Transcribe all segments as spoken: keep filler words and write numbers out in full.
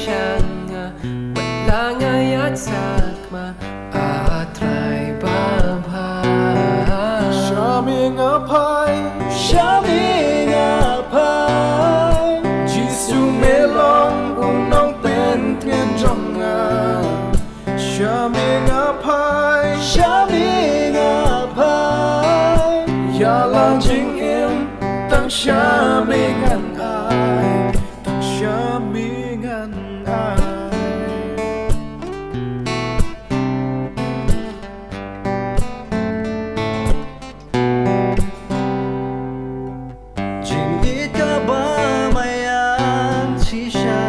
Shang nga, wat la nga ïaid sakma, A Trai babha. Sha me nga phai, sha me nga phai. Jisu me long u nongpyntngen jong nga. Sha me nga phai, sha me nga phai. Ïa la jingim, tang sha me ngan ai, tang sha me ngan ai. Jingïeit kaba maïan shisha,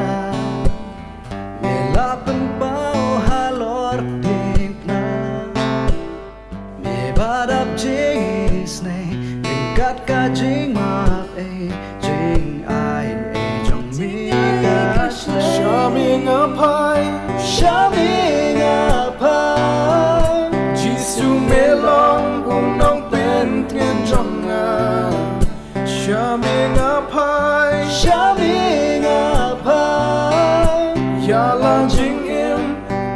me la pynpaw halor diengphna. Me ba dap jingisynei, ryngkat ka jingmap ei, jingai ei jong me ka shnong. Sha me nga phai, sha me nga phai. Jisu me long u nongpyntngen jong nga. Sha me nga phai, sha me nga phai. Ïa la jingim,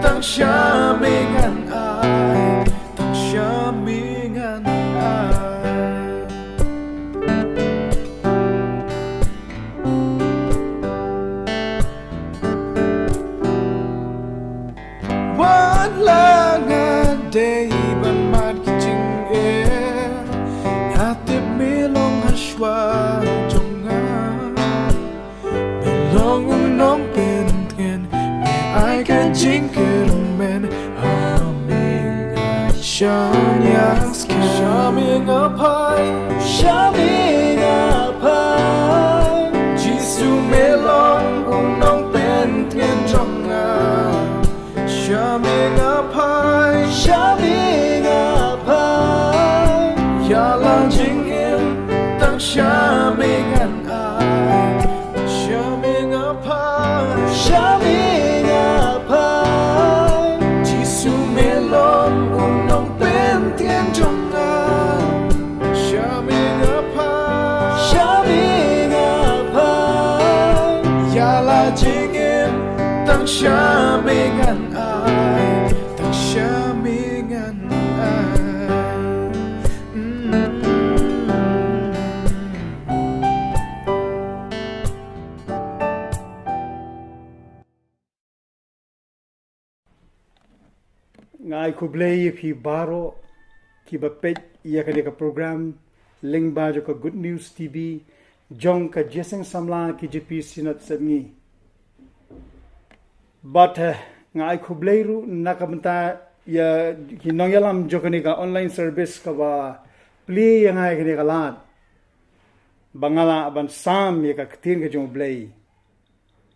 tang sha me ngan ai, tang sha me ngan ai. Wat la nga dei ban mad ki jingeh, nga tip me long hashwa jong nga. Me long u nongpyntngen, me ai ka jingkyrmen ha me nga shaniah skhem. Sha me nga phai, sha me nga phai. Jisu me long u nongpyntngen jong nga. Sha me nga phai, sha me nga phai. Ïa la jingim, tang sha me ngan ai. Sha me nga phai, sha me nga phai. Jisu me long u nongpyntngen jong nga. Sha me nga phai, sha me nga phai. Ïa la jingim, tang sha me ngan ai, tang sha me ngan ai. Mm. Nga ai khublei ïa phi baroh kiba peit ïa kane ka program lyngba jong ka Good News T V jong ka Jingïaseng Samla K J P Synod Sepngi. Bad, eh, nga ai khublei ruh na ka bynta ïa ki nongïalam jong kane ka online service kaba plie ïa nga ïa kane ka lad ba nga lah ban sam ïa ka ktien ka jong U Blei.